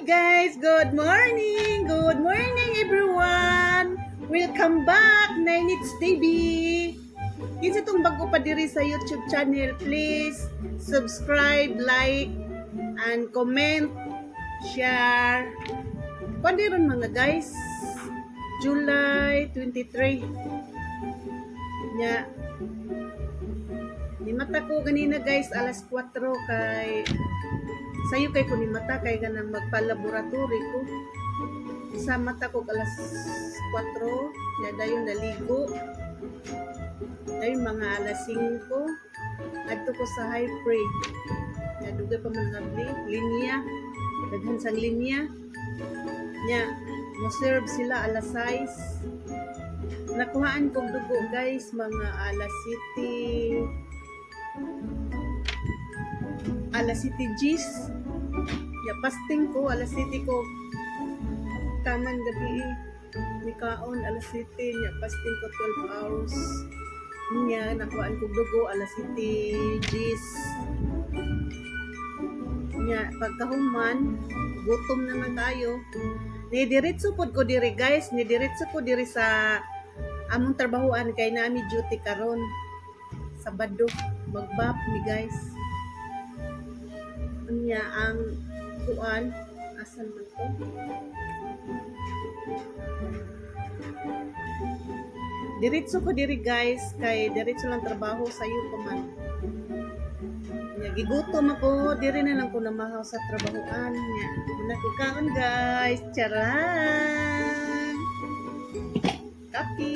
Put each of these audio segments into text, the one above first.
Guys! Good morning! Good morning, everyone! Welcome back! Nine TV! Kinsa tong bago pa diri sa YouTube channel, please subscribe, like, and comment, share. Kuan ron, mga guys, July 23. Nya, nimata ko ganina, guys, alas 4 kay sayo kay ko nimata kay ganang magpa-laboratory ko. Sa mata ko alas 4, nya dayon naligo. Dayon mga alas 5, adto ko sa high pre. Nya dugay pa man nabli, linya, daghan sang linya. Nya mo serve sila alas 6. Nakuhaan kog dugo, guys, mga alas 7, alas 7 Gs. Ya, fasting ko, alas 7 ko taman gabi eh. Ni kaon alas 7 nya fasting ko 12 hours. Nya nakuhaan kog dugo alas 7 Gs. Nya pagkahuman, gutom naman tayo. Ni diretso pod ko diri, guys, ni diretso ko diri sa among trabahoan kay nami duty karon. Sabado, magbap ni, guys. Unya ang kuan, asan man to? Diretso ko diri, guys, kay diretso lang trabaho, sayo pa man. Nya gigutom ako, diri na lang ko namahaw sa trabahoan nya. Muna ko kaon, guys. Charan. Kape.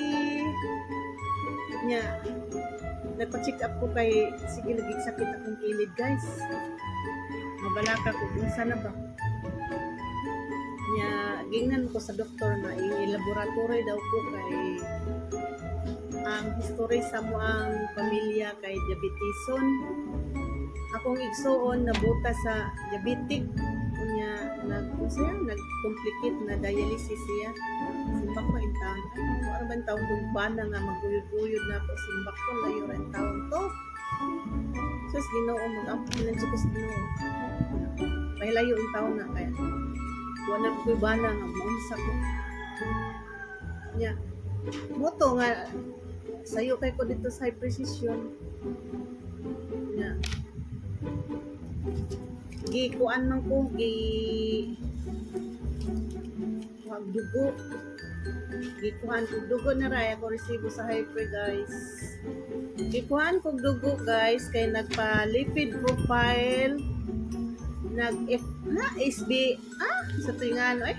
Nya nagpa-check up ko kay sige lagi sakit akong kilid, guys. Mabalaka ko unsa na ba. Nya gingnan ko sa doktor na i-laboratory daw ko kay ang history sa mo ang pamilya kay diabetison. Akong igsuon nabuta sa diabetic, unya nag unsa yan, nag-complicate na dialysis siya. Simbak ko in taon. Ay, wala ba taon kung bana nga maguyod-guyod na ako, simbak ko layo ra taon to. Sus Ginoo, mag-ampo lang ko sa Ginoo. Pahilayo in taon na kaya wala ko bana nga maunsa ko. Nya moto nga sayo kay ko dito sa high precision. Nya gi kuan man ko, gi wag dugo, gikuhan kog dugo na ra ako resibo sa hyper, guys. Gikuhan kog dugo, guys, kay nagpa lipid profile, nag F ha SB ah sa tuwing ano eh,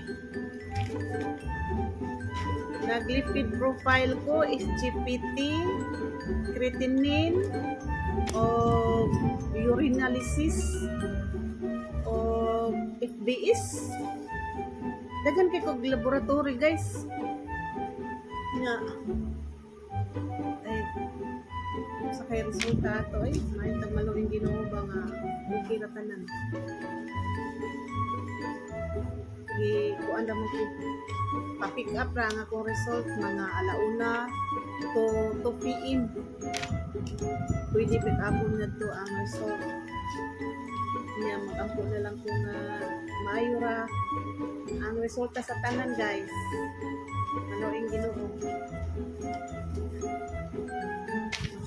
nag lipid profile ko, SGPT, creatinine o urinalysis o FBS. Daghan kay kog laboratory, guys, nga ay sa kay resulta ato ay may tagmaluing Ginoo ba nga okay ra tanan. Gi kuan ra man ko, pa-pick up ra ang akong result mga alauna to 2 PM. Pwede pick up na to ang result niya. Magampo na lang ko nga maayo ra ang resulta sa tanan, guys. Maluing Ginoo.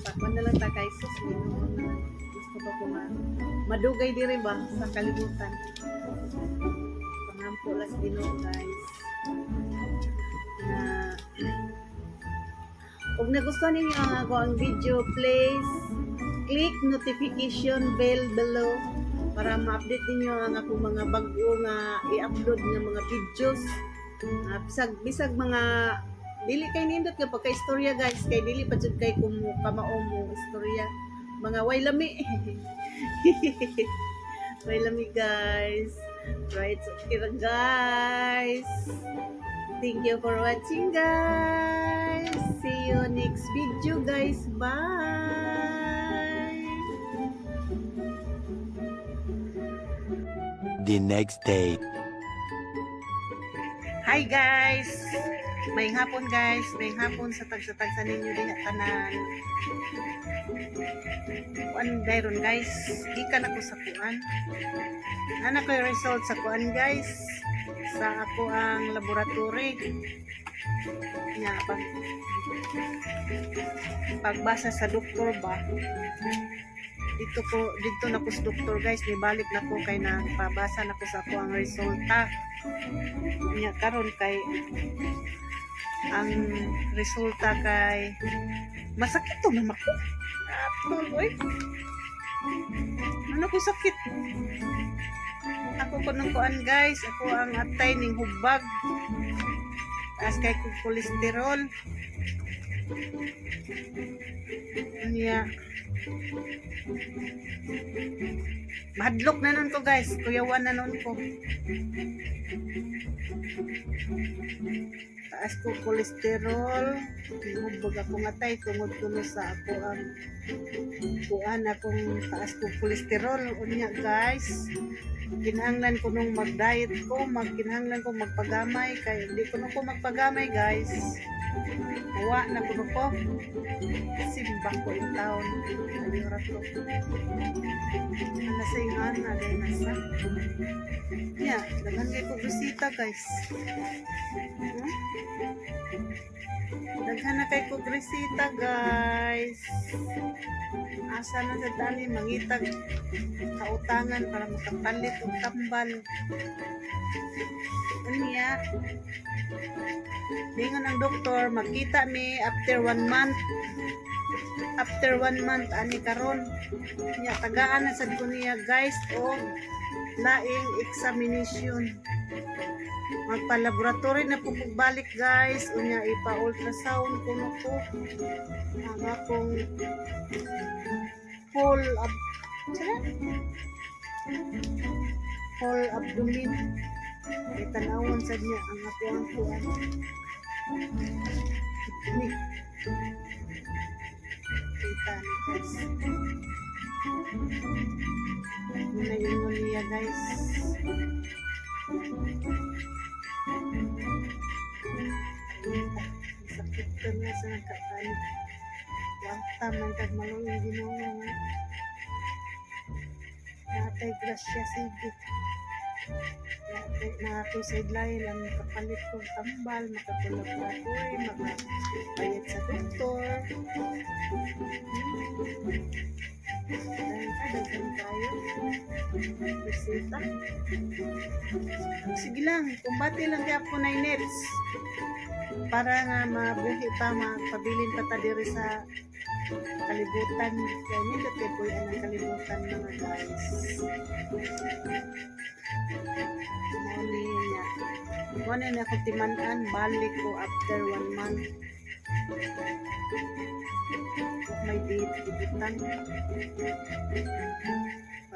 Pakuan na lang ta kay sus Ginoo na gusto ko ko nga madugay diri ba sa kalibutan. Pangampo lang sa Ginoo, guys, na kung nagustuhan ninyo ang ako ang video, please click notification bell below para ma-update ninyo ang akong mga bago nga i-upload nga mga videos. Bisag bisag mga dili kay nindot nga pagka-istorya, guys, kay dili pa jud kay kung kamao mo istorya. Mga way lami. Way lami, guys. Right, so, okay ra, guys. Thank you for watching, guys. See you next video, guys. Bye. The next day. Hi, guys! Maayong hapon, guys, maayong hapon sa tagsa-tagsa ninyo diha tanan. Kuan dayron, guys, gikan ako sa kuan. Ana ko yung result sa kuan, guys, sa ako ang laboratory. Nya pagbasa sa doktor ba, dito ko dito na ko sa doktor, guys, nibalik na ko kay nagpabasa na ko sa ako ang resulta. Nya karon kay ang resulta kay masakit to naman ko. Atol, oy. Ano ko sakit? Ako ko nung kuan, guys, ako ang atay ning hubag. Taas kay kong kolesterol. Niya. Mahadlok na nun ko, guys, kuyawan na nun ko. Taas ko kolesterol, hubag ako nga tay tungod kuno sa ako ang kuan, akong taas ko kolesterol. Unya, guys, kinahanglan ko nung mag-diet ko, magkinahanglan ko magpagamay kay hindi ko nung ko magpagamay, guys. Wa na kuno ko. Simba ko in town. Ayaw ra to. Ana sa ingan na dahil nasa. Ya, daghan kay ko bisita, guys. Daghan na kay ko bisita, guys. Asa na sa dani mangitag kautangan para makapalit og tambal. Unya, ningon ang doktor, magkita mi after one month. After one month ani karon. Nya tagaan na sad ko niya, guys, og laing examination. Magpa-laboratory na po kog balik, guys. Unya ipa-ultrasound kuno ko ang akong whole ab Sara? Whole abdomen. Ay tanawon sad niya ang ako ang kuan. Ni. Kita ni, guys. Yun na ingon niya, guys. Ang sakit ko na sa nagkakalit. Wanta man kag maluoy Ginoo nga. Natay grasya sige. Natay na ako sideline ang makapalit kong tambal, makapalaboratory, makabayad sa doktor. Dahil ka, daghan tayo. Bisita. Sige lang, kumbate lang kaya po na nets para nga mabuhi pa, mapabilin pa ta diri sa kalibutan. Kaya nindot kay puy ang kalibutan, mga guys. Mao ni niya. Mao ni ako timan-an, balik ko after one month. May date, ibutan.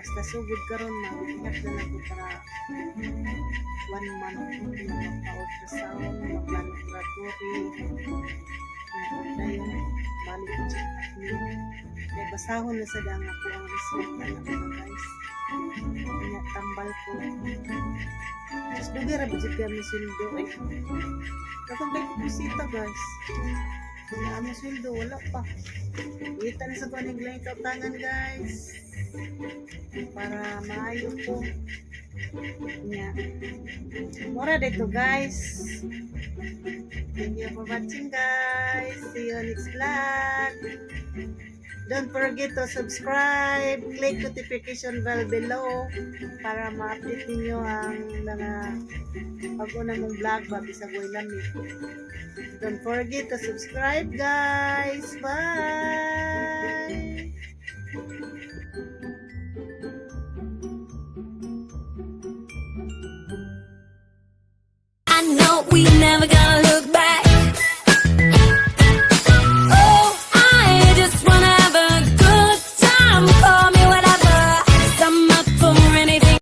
Basta sugod karon mag-ingat na lang ko para one month na magpa-ultrasound, mag-laboratory, na dayon balik ko check up niya. Kaya basahon na sa ang ako ang resulta na, mga guys. Kanya tambal ko. Tapos dugay ra jud kay mi sweldo eh. Katong kay bisita, guys. Wala amo sweldo, wala pa. Kita na sa kuan ng kautangan, guys. Para maayo ko. Nya. Mora dito, guys. Thank you for watching, guys. See you next vlog. Don't forget to subscribe, click notification bell below para ma-update ninyo ang mga bago na mong vlog ba bisag way lami. Don't forget to subscribe, guys. Bye! I know we never gonna